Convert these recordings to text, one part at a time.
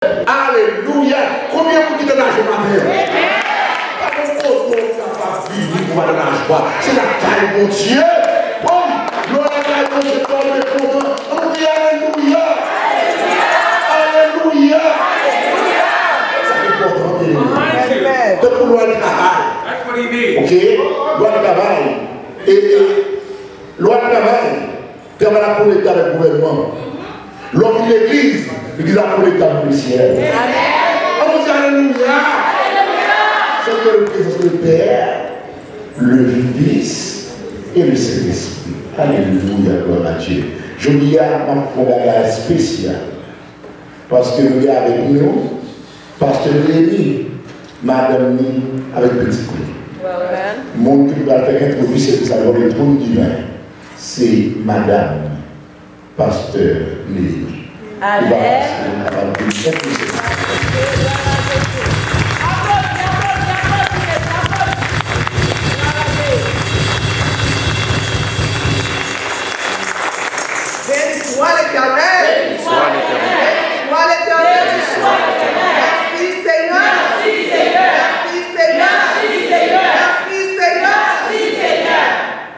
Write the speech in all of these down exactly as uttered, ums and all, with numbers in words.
Alelouya! Konbyen moun ki nan lajwa maten an? Pa gen kote w kapab vini pou w pa nan lajwa. Se lakay Bondye. Oh, glwa lakay Bondye, glwa, nou kontan. Ann di alelouya! Alelouya! Sa enpòtan, byeneme. Tankou lwa travay. Ok? Lwa travay. E, e, lwa travay. Travay la konekte avèk gouvènman. Lè w vin legliz, legliz la konekte avèk lesyèl. Ann di alelouya! Sentè, le prezans le Père, le Fils et le Saint-Esprit. Alelouya, glwa a Dye. Jodi a, m ap fè yon bagay espesyal. Paske nou gen avèk nou pastè Néhémie, madanm li avèk pitit li. Moun ki pral fè entwodisyon sa yo, le trône divin, se madanm pastè Néhémie. Li va pase, nou kapab vin entwodisyon. Béni soit l'Éternel. Béni soit l'Éternel. Béni soit l'Éternel. Merci Seigneur. Merci Seigneur. Merci Seigneur. Merci Seigneur.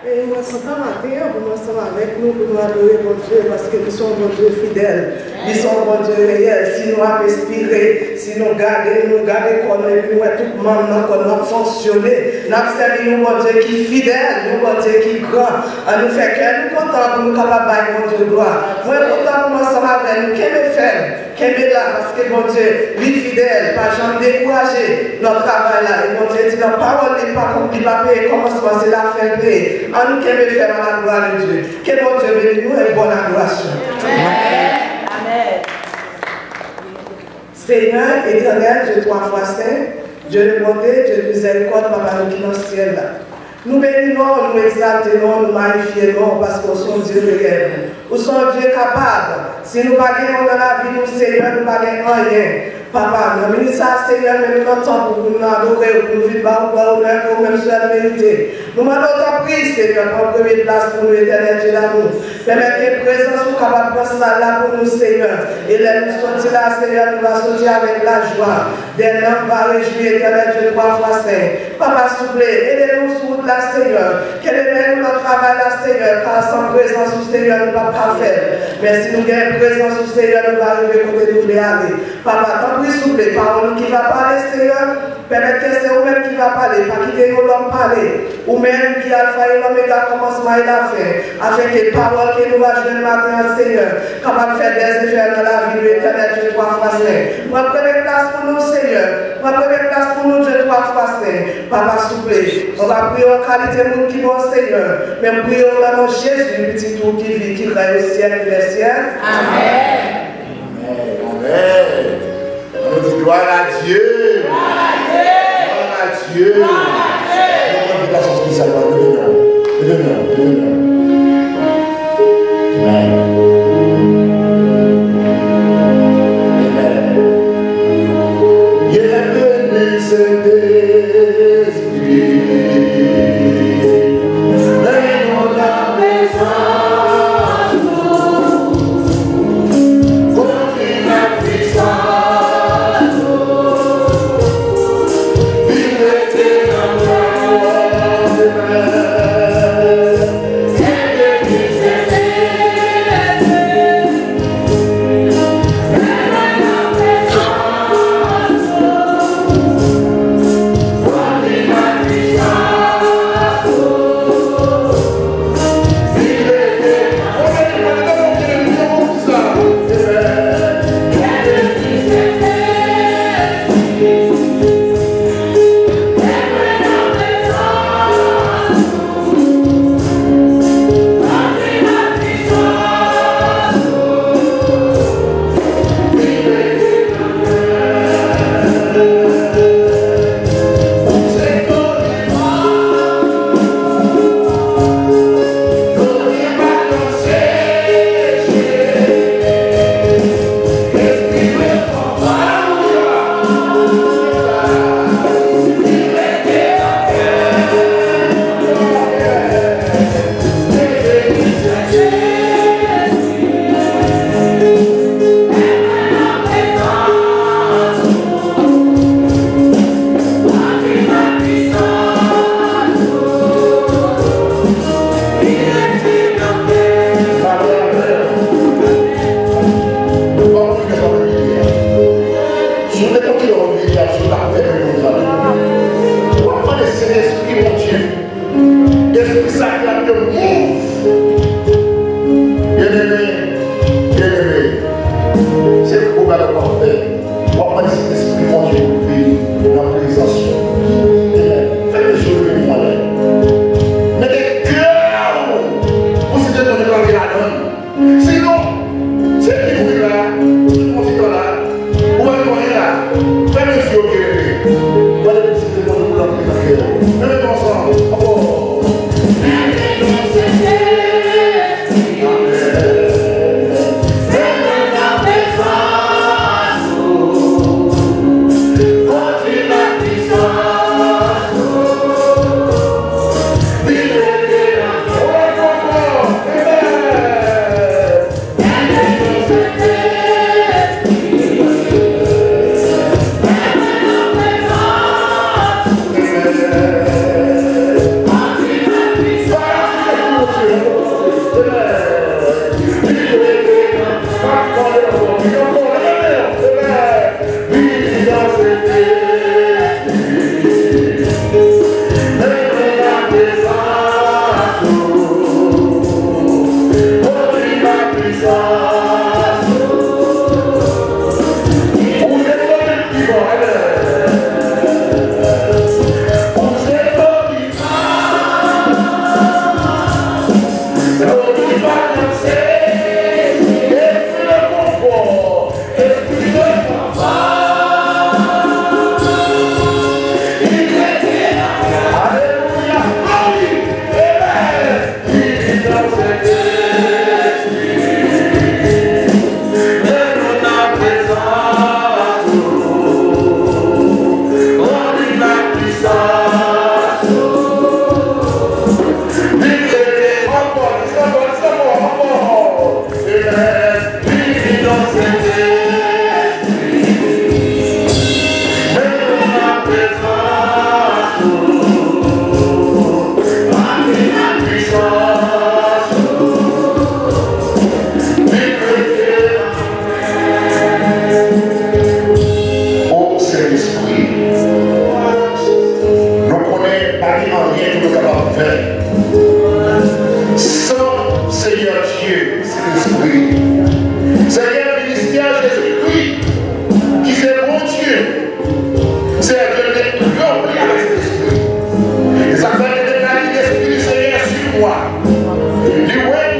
E mwen kontan maten an pou nou ansanm avèk nou, pou nou adore Bondye, paske li se yon Bondye fidèl. Li se yon Bondye reyèl. Si nou ap espire, si nou gade, nou gade kò nou, epi nou wè tout manm nan kò nou ap fonksyone, n ap sèvi yon Bondye ki fidèl, yon Bondye ki gran. Ann nou fè kè nou kontan pou nou kapab bay Bondye glwa. Mwen kontan pou mwen ansanm avè nou. Kenbe fèm, kenbe la, paske Bondye, li fidèl, pa janm dekouraje nan travay la. E Bondye di nan pawòl li, li pa, li pa peye kòmansman, se lafen l peye. Ann nou kenbe fèm à la gloire de Dieu. Ke Bondye beni nou e bòn adorasyon. Amen. Seigneur, Éternel, Dieu trois fois saint, Dieu de bonté, Dieu de miséricorde, Papa nou ki nan syèl la. Nou beni non w, nou egzalte non w, nou mayifye non w, paske w se yon Dye reyèl. Ou se yon Dye kapab. Si nou pa gen w nan lavi nou, Senyè, nou pa gen anyen. Papa, nan minit sa a, Senyè, men nou nan tanp ou pou nou adore w, pou nou vin ba w glwa, onè ke ou menm sèl merite. Nou mande w tanpri, Senyè, pran premye plas pou nou, Etènèl Dye damou. Pèmèt ke prezans ou kapab pran sal la pou nou, Senyè. E lè nou soti la, Senyè, nou va soti avèk lajwa. Des langues va réjouir, Éternel Dieu trois fois saint. Papa, souple, ede nou sou wout la, Senyè. Kenbe men nou nan travay la, Senyè, kar san prezans ou, Senyè, nou p ap ka fè l. Men si nou gen prezans ou, Senyè, nou va rive kote nou vle ale. Papa, tanpri, souple, pawòl ou ki va pale, Senyè, pèmèt ke se ou menm ki va pale, pa kite yon lòm pale. Ou menm ki Alfa e Omega, kòmansman e lafen, afenke pawòl ke nou va jwenn maten an, Senyè, kapab fè dèzefè nan lavi nou, Etènèl Dye twa fwa sen. Pran premye plas pou nou, Senyè. Pran premye plas pou nou, Dye twa fwa sen. Papa, souple, mwen pa priye w an kalite moun ki bon, Senyè, men m priye w nan non Jezi, Pitit ou ki viv, ki rèy o syèk dè syèk. Amèn. Amèn. Amèn. Ann nou di, gloire à Dieu. Gloire à Dieu. Gloire à Dieu. Nou pran envitasyon espesyal la, leve men w. Leve men w. Leve men w. Amèn. Amèn. Bienvenue, Saint-Esprit. Yon vini ap sot ap fèmen moun nan. W ap mande Sentespri Bondye, Espri sa ki ap te move. Byeneme, byeneme, se gwo bagay w ap fè. W ap mande Sentespri Bondye pou l vini nan prezans ou. Amen. Fèmen je w, leve men w anlè. Mete kè w pou Sentespri Bondye plante ladan l. Sinon, se ki mouri la, tout konfidan la, ou pa gen anyen la. Fèmen je w byeneme. Ou ale pou Sentespri Bondye pou l antre nan kè w. Leve men w ansanm. Ankò. O Sentespri, nou konnen pa gen anyen ke nou kapab fè san Senyè Dye, Sentespri. Senyè, ministè Jezikri, ki se Bondye, Senyè Dye, te ranpli avèk Sentespri. E sa fè li te di, Lespri di Senyè sou mwen. Li wè m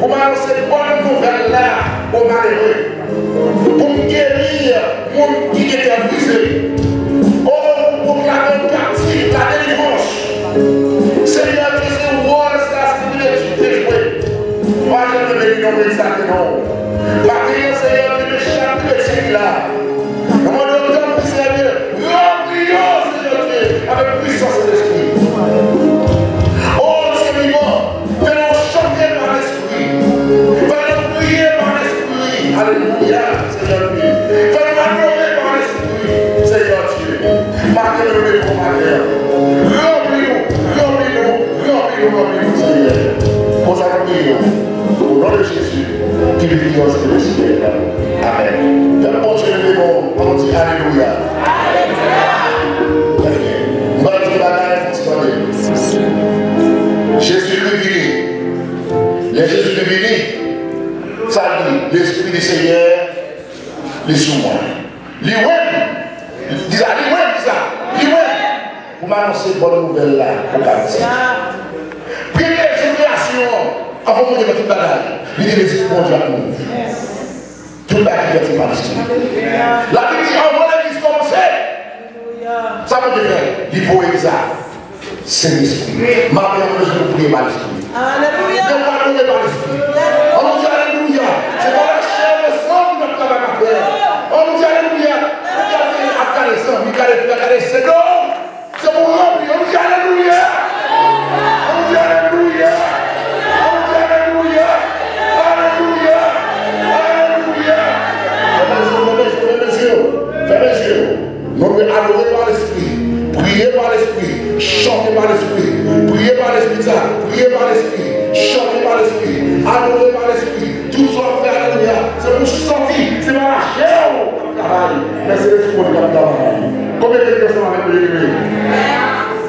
pou m anonse bòn nouvèl la o malere, pou m geri moun ki gen kè brize, o, pou m pwoklame kaptif ladelivrans. Senyè Dye, se wòl sa Sentespri te jwe. Pa janm beni non egzakte non. Maten an, Senyè Dye, de chak kretyen ki la, nou mande w tanpri, Senyè Dye, ranpli yo, Senyè Dye, avèk pwisans Sentespri. O Dye vivan, fè nou chante pa Lespri. Fè nou priye pa Lespri. Alelouya, Senyè Dye. Fè nou adore pa Lespri, Senyè Dye. Maten nou leve w maten an. Ranpli nou, ranpli nou, ranpli nou, ranpli nou, Senyè. Konsa nou priye w. O non de Jezi, ki vini an selesye. Amèn. Fè Bondye leve nou, an nou di alelouya. Trè byen. M pral di bagay, fò ti tande. Jezikri vini. Lè Jezikri vini, sa l di, Lespri di Senyè, li sou mwen. Li wè m. Di sa, li wè m, di sa. Li wè m. Pou m anonse bòn nouvèl la o kaptif. Premye jou kreyasyon an, anvan Bondye fè tout bagay, li te Lespri Bondye ap move. Tout bagay ki fèt se pa Lespri. Labib di, anvan legliz kòmanse, sa Bondye fè, li voye sa. Sentespri. Maten an, nou bezwen pou priye pa Lespri. Alelouya. Yo pa adore pa Lespri. An nou di alelouya. Se pa lachè e le san ki ap travay maten an. An nou di alelouya. Ou gade, ap gade zanmi, gade frè, gade sè. Non. Se pou ranpli. An nou di alelouya. An nou di alelouya. An nou di alelouya. Alelouya. Alelouya. Fèmen je w, fèmen je w, fèmen je w. Nou dwe adore pa Lespri, priye pa Lespri, chante pa Lespri, priye pa Lespri sa, priye pa Lespri, chante pa Lespri, adore pa Lespri. Tout sa w ap fè, alelouya, se pou sòti, se pa lachè w. travay, men se lespri w k ap travay. Konbyen ki ansanm avèk mwen, leve?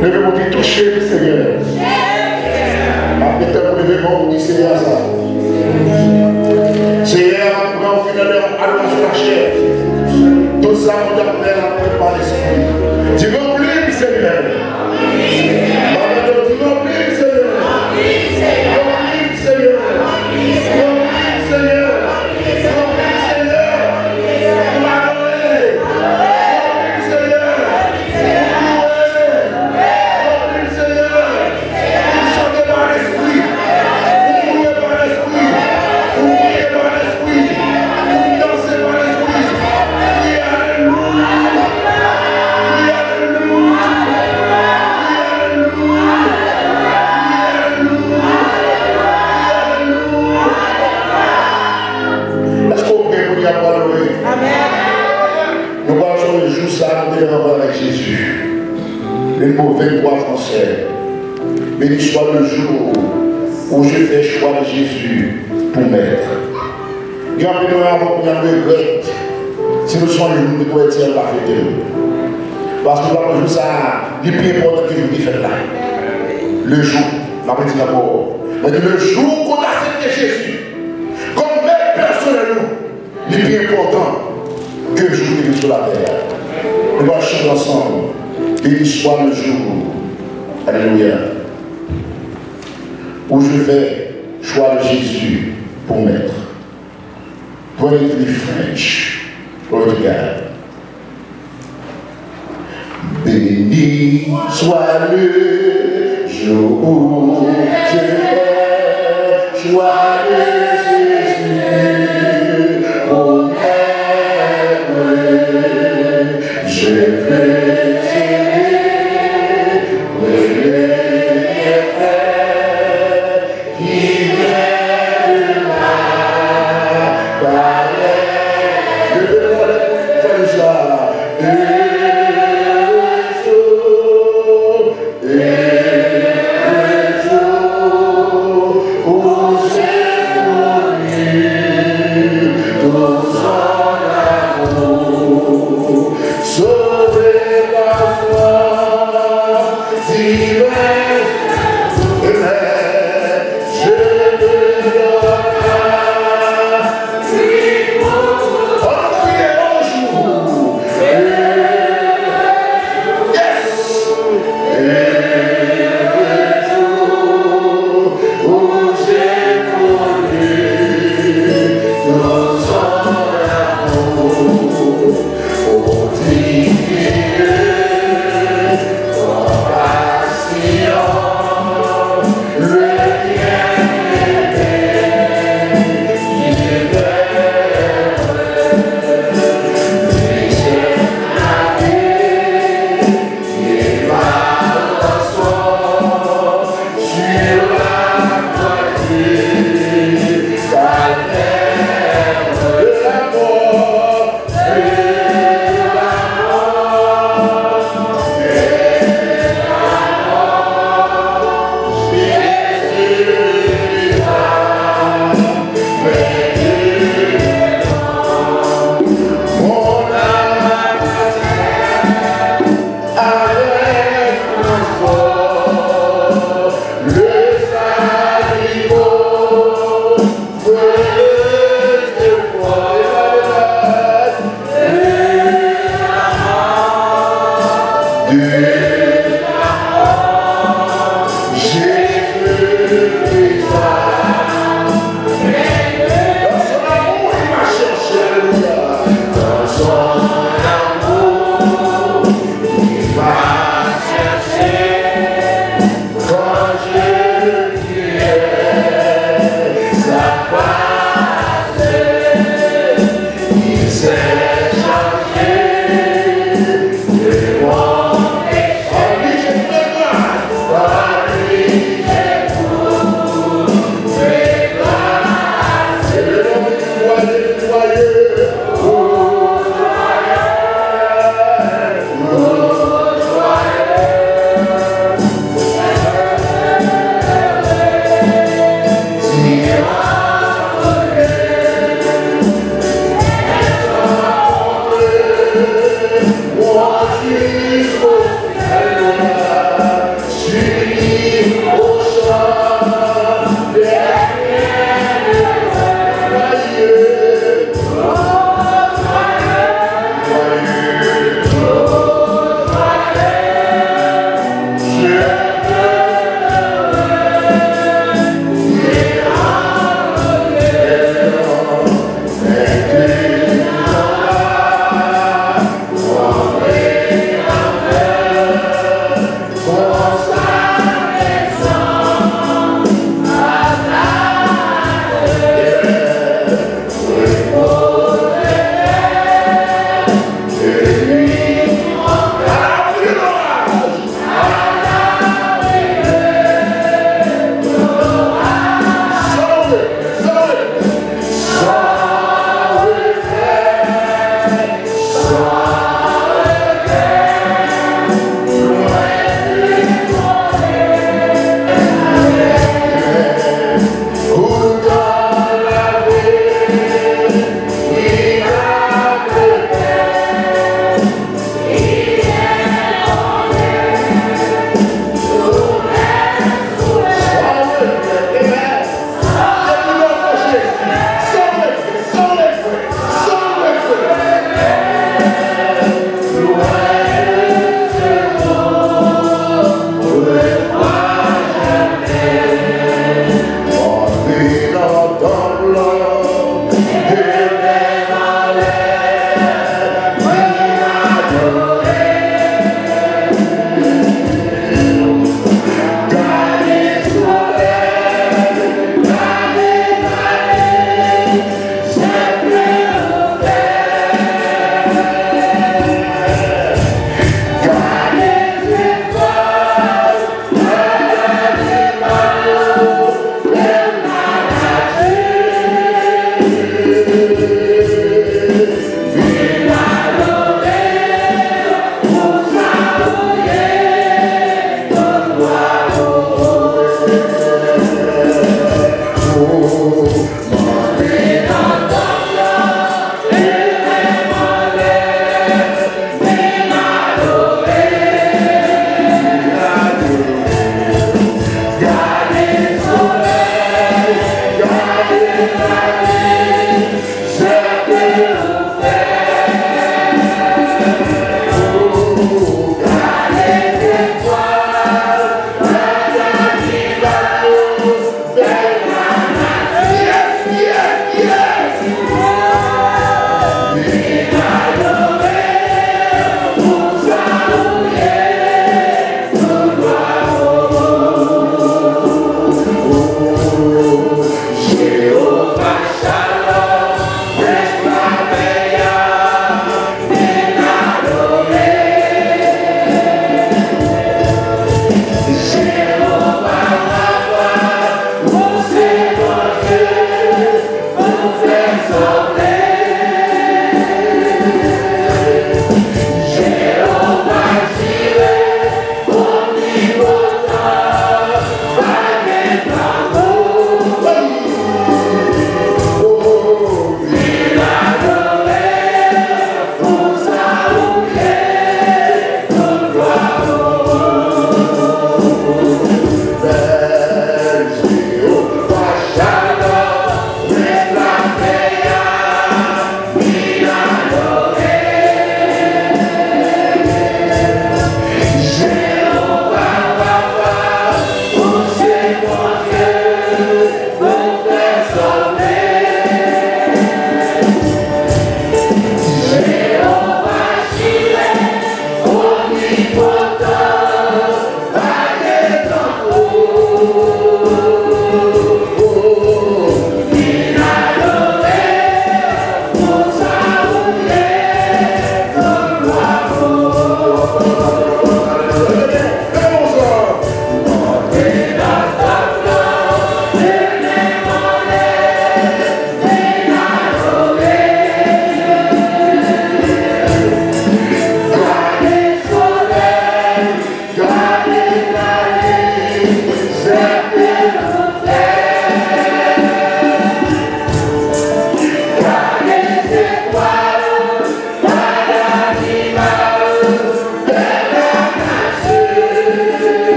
Leve pou di, touche m, Senyè. M ap gen tan pou leve men w pou di Senyè sa. Senyè, m ap pran w vin nan adorasyon nan chè. Tout sa Bondye ap fè, l ap fè pa lespri. Di, ranpli m, Senyè. M ap mande w di, ranpli m, Senyè. Ranpli m, Senyè. Ranpli m, Senyè. Ranpli m, Senyè. Pou m adore. Ranpli m, Senyè. Pou m louwe. Ranpli m, Senyè. Pou m chante pa lespri. Pou m louwe pa lespri. Pou m priye pa lespri. Pou m danse pa lespri. Kriye alelouya. Kriye alelouya. Kriye alelouya. Kriye alelouya. Kriye alelouya. Èske w prè pou n adore? Amèn. Nou pral sonje jou sa a, nou te fè rankontre avèk Jezi. Une mot vingt-trois français. Béni soit le jour où je fais choix de Jésus pour maître. Gen anpil nan nou avan kounye a nou regrèt si nou sonje nou te konvèti a, nou pa fete l. Paske nou pa konn jou sa a, li pi enpòtan ke jou ki fèt la. Le jou, m ap redi l ankò. Mwen di, le jou ke w aksepte Jezi kòm mèt pèsonèl ou, li pi enpòtan ke jou ke vin sou latè a. Nou va chante ansanm. Béni soit le jour. Alelouya. Où je fais choix de Jésus pour maître. Twenty-three French. Glory to God. Béni soit le jour où je fais choix de Jésus pour maître. Je veux célébrer le bienfait qui vient de la palais. Leve vwa pou nou fè sa. Heureux jour, heureux jour, où j'ai connu tout son amour. Sauvé par son divin, je te glorifie. Yes.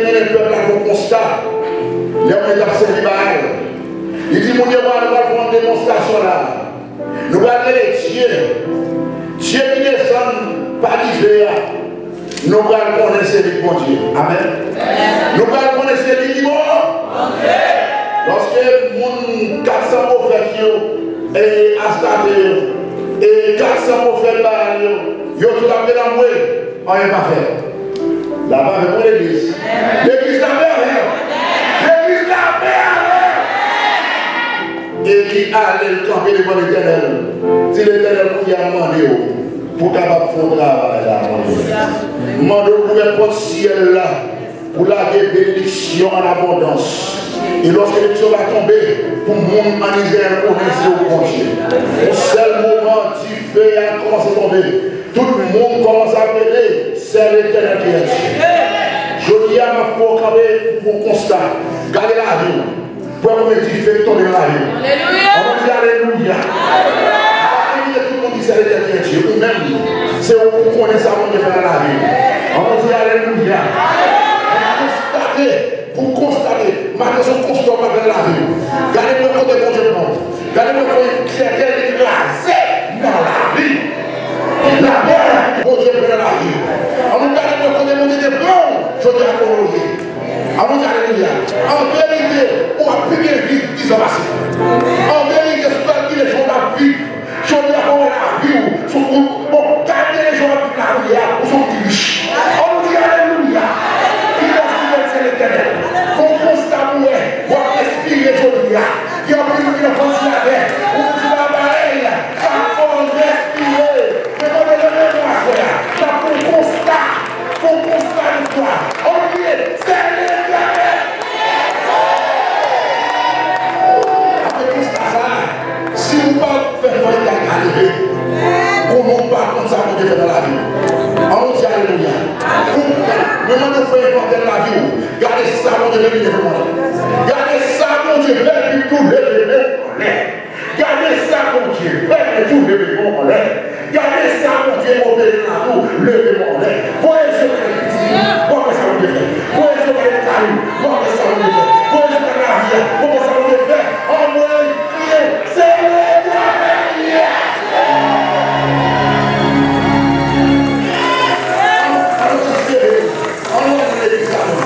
Men pèp la fè yon konsta. Lè moun yo t ap sèvi Baal, li di moun yo, "Nou pral fè yon demonstrasyon la. Nou pral rele Dye. Dye ki desann pa dife a. Nou pral konnen se li ki Bondye." Amèn. Nou pral konnen se li ki bon. Lòske moun kat san pwofèt yo, e Astarte yo, e kat san pwofèt Baal yo, yo tout ap delanbre, anyen pa fèt. Lapè avèk ou, legliz. Legliz, lapè avèk ou. Legliz, lapè avèk ou. Eli ale, l kanpe devan Letènèl. Di, "Letènèl, kounye a m mande w pou w kapab fè yon travay la, Bondye. M mande w pou w ouvè pòt syèl la, pou w lage benediksyon an abondans. E lòske benediksyon va tonbe, pou moun ann Izrayèl konnen se ou Bondye." Yon sèl moman, dife a kòmanse tonbe. Tout moun kòmanse ap rele, "Sèl Letènèl ki Dye." Jodi a, m ap fè w kanpe pou w konsta. Gade lavi w. Pou w wè konbyen dife ki tonbe nan lavi w. Alelouya! Ann nou di alelouya. Alelouya! Alelouya, tout moun di, "Sèl Letènèl ki Dye." Ou menm, se ou pou konnen sa Bondye fè nan lavi w. Ann nou di alelouya. Pou w konstate, pou w konstate, malgre se yon konsta w ap fè nan lavi w. Gade pou w wè kote Bondye pran w. Gade pou w wè kote sèkèy li kraze nan lavi w. Lapè Bondye pran nan lavi w. Ann nou gade pou w wè kote Bondye te pran w, jodi a kote w ye. Ann nou di alelouya. An verite, w ap pi byen viv diz an pase. An verite, si w kalkile jan w t ap viv, jodi a fò w wè lavi w sou kout. Bon, kalkile jan w ap viv la kounye a, ou se yon moun ki rich. Ann nou di alelouya. Kilès ki fè l? Se Letènèl. Fè w konsta pou w wè, w ap respire jodi a. Gen anpil moun ki nan vantilatè, ou di pa parèy, sa fò w respire. Men mande leve pou aswè a. N ap fè yon konsta. Fè yon konsta de fwa. Ann nou priye, Sèl Letènèl. Apre konsta sa a, si ou pa fè fayit, gade ka leve. Konnen ou pa konn sa Bondye fè nan lavi w. Ann nou di alelouya. Ou, mwen mande w fè envantè lavi w. Gade sa Bondye fè, leve men w anlè. Gade sa Bondye fè, epi tou leve men w anlè. Gade sa Bondye fè, men tou leve men w anlè. Gade sa Bondye opere la tou, leve men w anlè. Voye je w gade pitit ou, w ap wè sa Bondye fè. Voye je w gade kay ou, w ap wè sa Bondye fè. Voye je w gade lavi a, w ap wè sa Bondye fè. Anmwey, kriye, se Letènèl ki ye. Ann nou espere. Ann nou al nan legliz la non.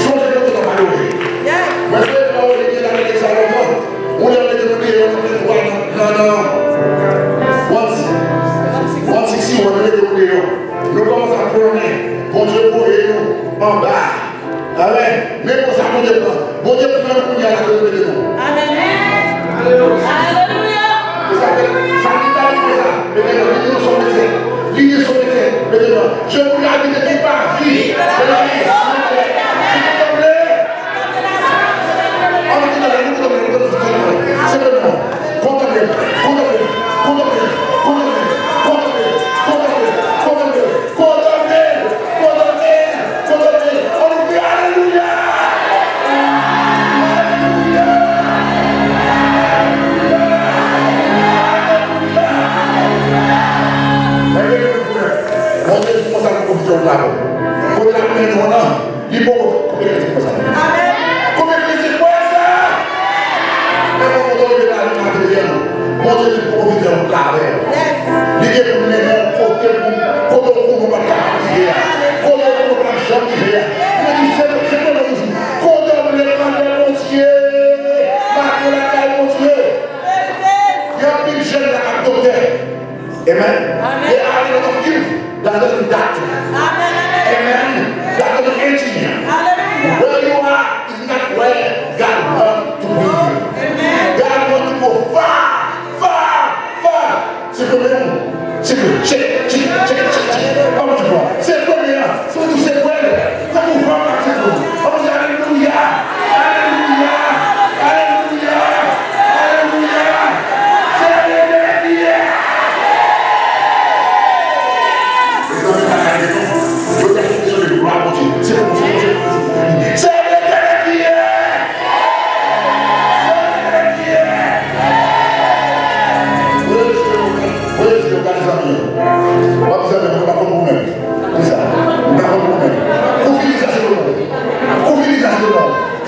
Sonje nou te konn adore. Mwen se pa ou ki te nan legliz la lontan. Ou lè mete nou deyò, nou te twa nan, nan, nan. One, one sixty-one, nou mete nou deyò. Nou kòmanse ap konnen Bondye voye nou anba. Amèn. Men konsa Bondye pran. Bondye pran nou kounye a la, nou mete nou. Amèn. Alelouya. Sa fè, sa ki ta rive sa? Mete nou, li di nou se yon metye. Li di se yon metye. Mete nou. Je vous l'ai dit, qui pa vi. Mete nou. Ann nou kontanple, nou kontanple, nou kontanple. Kontanple, kontanple, kontanple, kontanple, kontanple, ann nou kriye alelouya! Alelouya! Alelouya! Bondye di konsa pou pwofite w la. Kote l ap mennen w lan, li poko, konbyen kretyen kwè sa? Konbyen kretyen kwè sa? Men mwen kontan w rive la, nou materyèl. Bondye di pwofite w la avè l. Li gen pou l mennen w kote pou, kote w konnen w pa t ka rive a. Kote w konnen w pa t janm rive a. Li di se, se mwen menm ki di, kontanple grandè Bondye, mache lakay Bondye. Gen anpil jèn la k ap doktè. Amen. Amen. They are a lot of youth that are doctors. Amen. Amen. That are engineer. Hallelujah. Where you are is not where God wants to be. Amen. God wants to go far, far, far. Se premye. Se premye. Check, check, check, check, check. Kòman tu vois? Se premye. Fò nou sekwe l. Fò nou ranplase nou. Fò nou di alelouya. Alelouya. Alelouya. Alelouya. Se Letènèl ki ye. Mezanmi, pa gade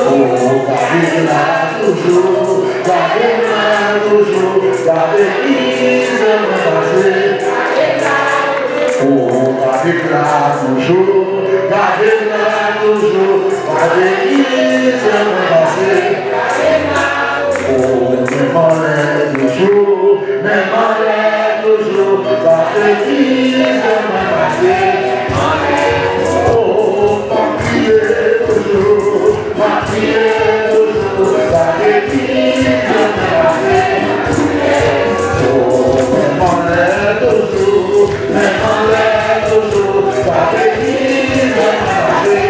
Oh, gade m la toujou, gade m la toujou, gade ki se mwen pase. Oh, gade m la toujou, gade m la toujou, gade ki se mwen pase. Oh, men m anlè toujou, men m anlè toujou, gade ki se mwen pase. Oh, m ap kriye toujou, m ap kriye toujou, gade ki se mwen pase. Oh, men m anlè toujou, men m anlè toujou, gade ki se mwen pase.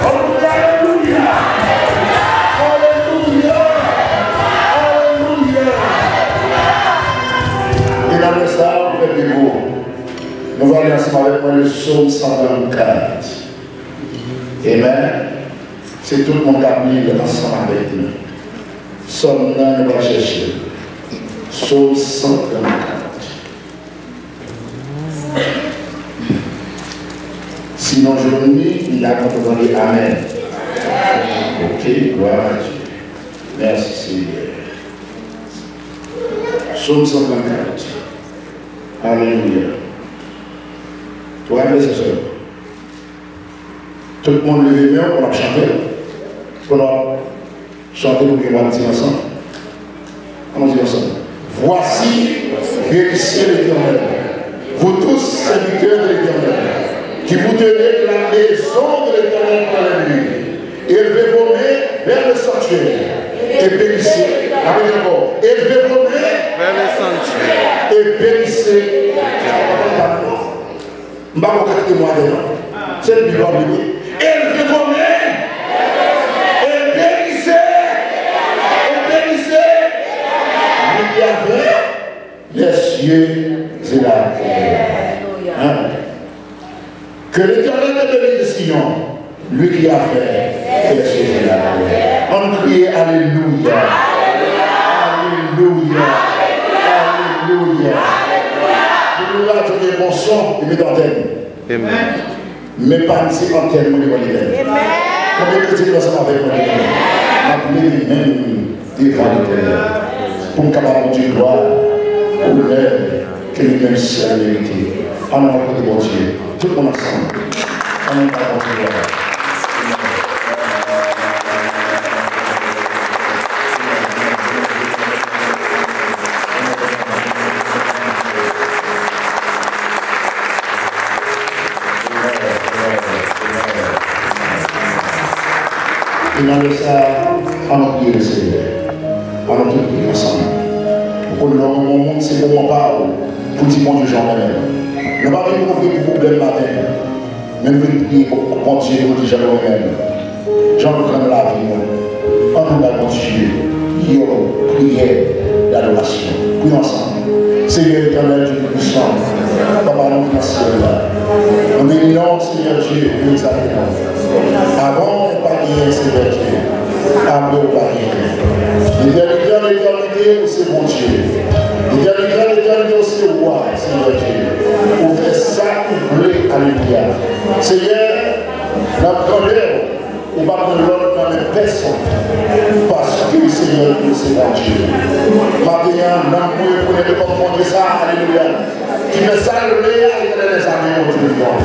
Alelouya! Alelouya! Alelouya! E nan lè sa a, ou fè devo. Nou va li ansanm avèk mwen le Sòm san trannkat. Amen. Se tout moun k ap li l ansanm avèk nou. Sòm nan, nou va chèche l. Sòm san trannkat. Si nou jwenn li, m ta kontan tande amèn. Ok, glwa a Dye. Mèsi, Senyè. Sòm san trannkat. Alelouya. Twa vèsè sèlman. Tout moun leve men w pou n ap chante. Pou n ap chante pou ke nou di ansanm. Ann nou di ansanm. Voici, bénissez l'Éternel, vous tous serviteurs de l'Éternel, qui vous tenez la maison de l'Éternel dans les nuits. Élevez vos mains vers le sanctuaire et bénissez. Amen encore. Élevez vos mains vers le sanctuaire et bénissez. M pa konn kite mwen atè non. Se Bib la wi. Élevez vos mains et bénissez. Et bénissez. Lui qui a fait les cieux et la terre. Hein? Que l'Éternel te bénisse de Sion, lui qui a fait les cieux et la terre. Ann kriye alelouya. Alelouya. Alelouya. Pou nou radyonn bon son, li met antèn. Amen. Men pa m se antèn mwen devan Letènèl. Konbyen kretyen ki ansanm avèk mwen devan Letènèl? M ap leve men m devan Letènèl pou m kapab di glwa, onè ke li menm sèl merite. Ann nou adore Bondye. Tout moun ansanm. Ann nou adore Bondye. E nan lè sa a, ann nou priye Lesenyè. Ann nou tout priye ansanm. Ou konn lè w renmen yon moun, se moman pa w pou di Bondye jan w renmen l. Nou pa vin kontre pou pwoblèm maten an. Men nou vin priye Bondye pou di jan nou renmen l, jan l pran nan lavi nou. Ann nou bay Bondye yon priyè dadorasyon. Priye ansanm. Seyè Etènèl, Dye Toupisan, Papa nou ki nan syèl la, nou beni non w, Seyè Dye, nou egzalte non w. Avan w pa genyen, Seyè Dye. Apre w pa genyen. Letènite an letènite, ou se Bondye. Letènite an letènite, ou se wa, Seyè Dye. Ou fè sa ou vle, alelouya. Seyè, n ap grandè w, ou pa pran lòd nan men pèsonn, paske Seyè Dye se Bondye. Maten an, nanm mwen rekonèt kòm Bondye sa, alelouya, ki fè sa l vle a, Etènèl dèzame, Bondye vivan.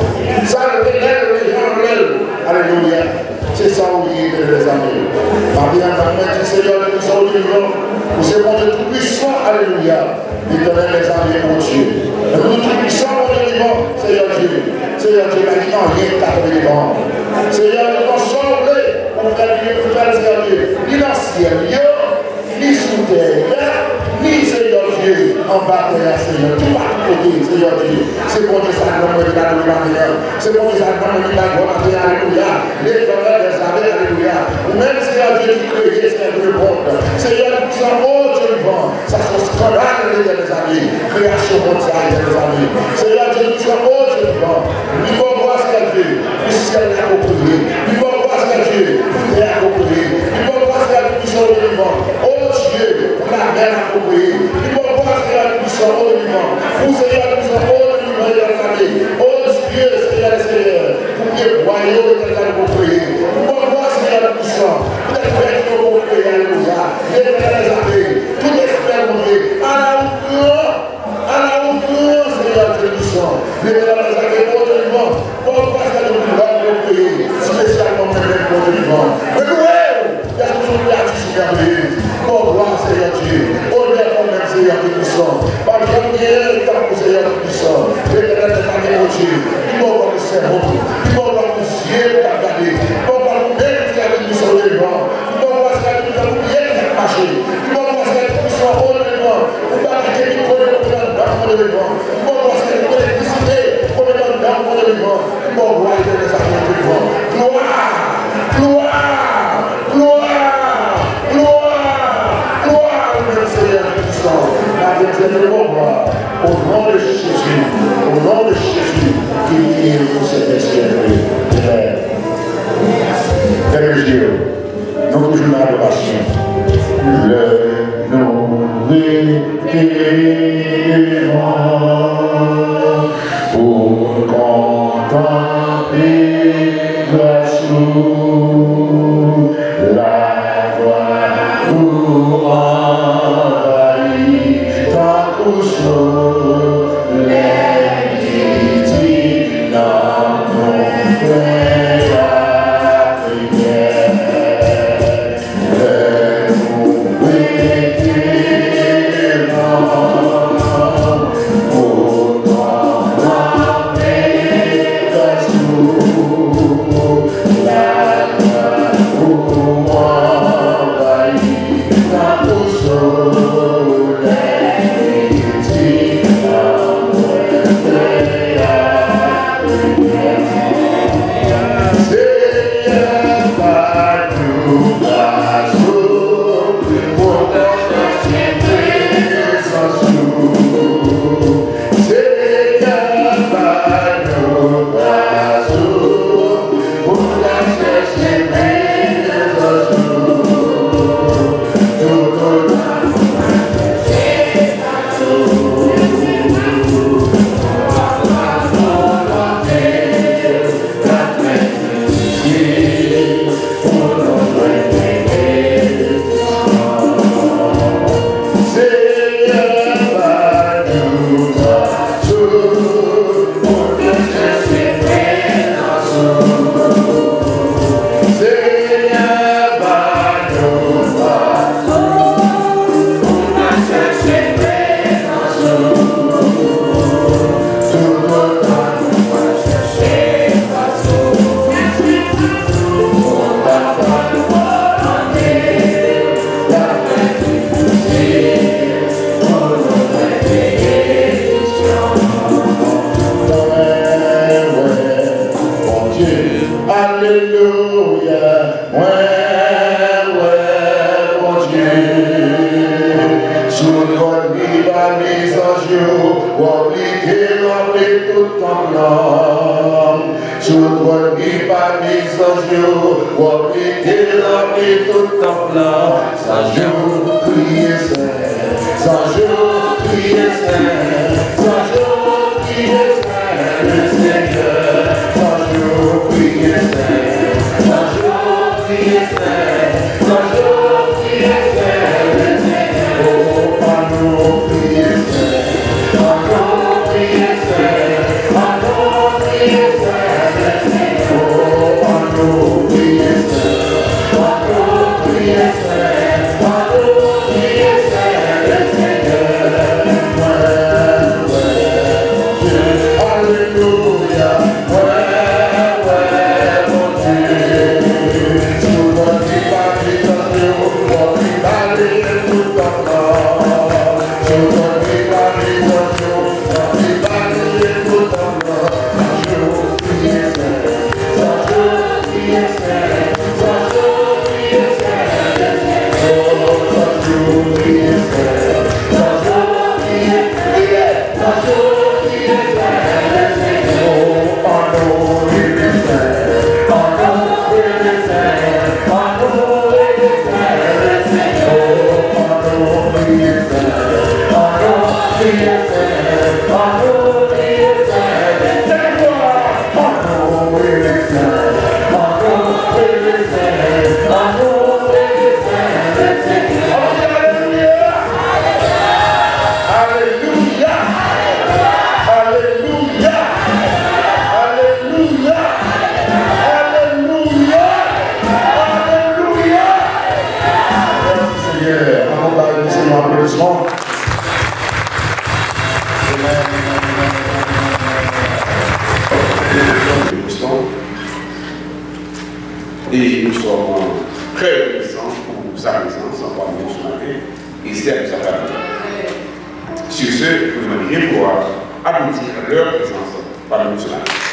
Sa l vle, lè l vle, jan l vle l, alelouya. Se sa ou ye, Etènèl dèzame. Maten an, nanm mwen di, Seyè Dye, sa ou ye, vivan. Ou se Bondye toupisan, alelouya. Etènèl dèzame, Bondye. Ou toupisan, Bondye vivan, Seyè Dye. Seyè Dye, pa gen anyen ki ka tonbe devan w. Seyè Dye, nan sa w vle, ou fè l ye, ou fè l, Seyè Dye. Ni nan syèl yo, ni sou tè a, ni, Seyè Dye. Dye, anba tè a, Senyè, toupatou kote, Senyè Dye. Se Bondye sa k ban mwen vin adore maten an. Se Bondye sa k ban mwen vin ba glwa maten an, alelouya. Letènèl dèzame, alelouya. Ou menm, Senyè Dye, ki kreye, Senyè Dye, lemonn. Senyè Dye Toupisan, o Dye vivan, sa se yon eskandal, Letènèl dèzame. Kreyasyon monn sa, Letènèl dèzame. Senyè Dye Toupisan, o Dye vivan, li ba w glwa, Senyè Dye, pou syèl la ko kreye. Li ba w glwa, Senyè Dye, pou tè a ko kreye. Li ba w glwa, Senyè Dye Toupisan, o Dye vivan, o Dye, pou lamè la ko kreye. Li ba w glwa, Senyè Dye Toupisan, o Dye vivan, pou Senyè Dye Toupisan, o Dye vivan, Letènèl dèzame. O Dye, Senyè dè senyè, pou pyebwa yo, Letènèl dèzame, ko kreye. Li ba w glwa, Senyè Dye Toupisan, pou lèfèt yo ko kreye, alelouya. Letènèl dèzame, tout espè, Bondye, ala ou gran, ala ou gran, Senyè Dye Toupisan. Letènèl dèzame, o Dye vivan, ba w glwa, Senyè Dye, pou lòm yo kreye, espesyalman mwen menm, Bondye vivan. Mwen louwe w, dèske w se yon kreyati si mèveye. Ba w glwa, Senyè Dye. Onè pou w menm, Senyè Dye Toupisan. Pa janm gen tankou Senyè Dye Toupisan. Letènèl dèzame, Bondye, li ba w glwa pou sèvo w. Li ba w glwa pou zye w k ap gade. Li ba w glwa pou menm, Senyè Dye Toupisan, o Dye vivan. Li ba w glwa, Senyè Dye Toupisan, pou pye k ap mache. Li ba w glwa, Senyè Dye Toupisan, o Dye vivan, pou bagay kemikal yo konn nan nanm, Bondye vivan. Li ba w glwa, Senyè, pou elektrisite konn nan nanm, Bondye vivan. Li ba w glwa, Letènèl dèzame, Bondye vivan. Glwa! Glwa! Glwa! Glwa! Glwa ou menm, Senyè Toupisan. N ap di Bondye glwa. Au nom de Jésus, au nom de Jésus, ki li ye pou sèten syèk. Amèn. Fèmen je yo. Nou toujou nan adorasyon. Lè nou rete devan pou n kontanple gras ou, lagwa ou anvayi tankou solèy ki di nan non frè a. Alelouya, mwen wè Bondye sou twòn li pami zanj yo, wòb li te ranpli tout tanp lan. Sou twòn li pami zanj yo, wòb li te ranpli tout tanp lan. Zanj yo kriye sent, zanj yo kriye sent, zanj yo kriye sent, Lesenyè. Zanj yo kriye sent, zanj yo kriye sent, zanj yo kriye sent, Lesenyè. O, ann nou kriye sent. Alelouya. Alelouya! Alelouya! Alelouya! Alelouya! Alelouya! Alelouya! Mèsi, Senyè. Ann ba Senyè yon aplodisman. Amen. E nou sòm trè rekonesan pou sa prezans pami nou sou maten. E sèl sa ka nou. Sur ce, nou mande pou applaudir leur présence parmi nous ce matin.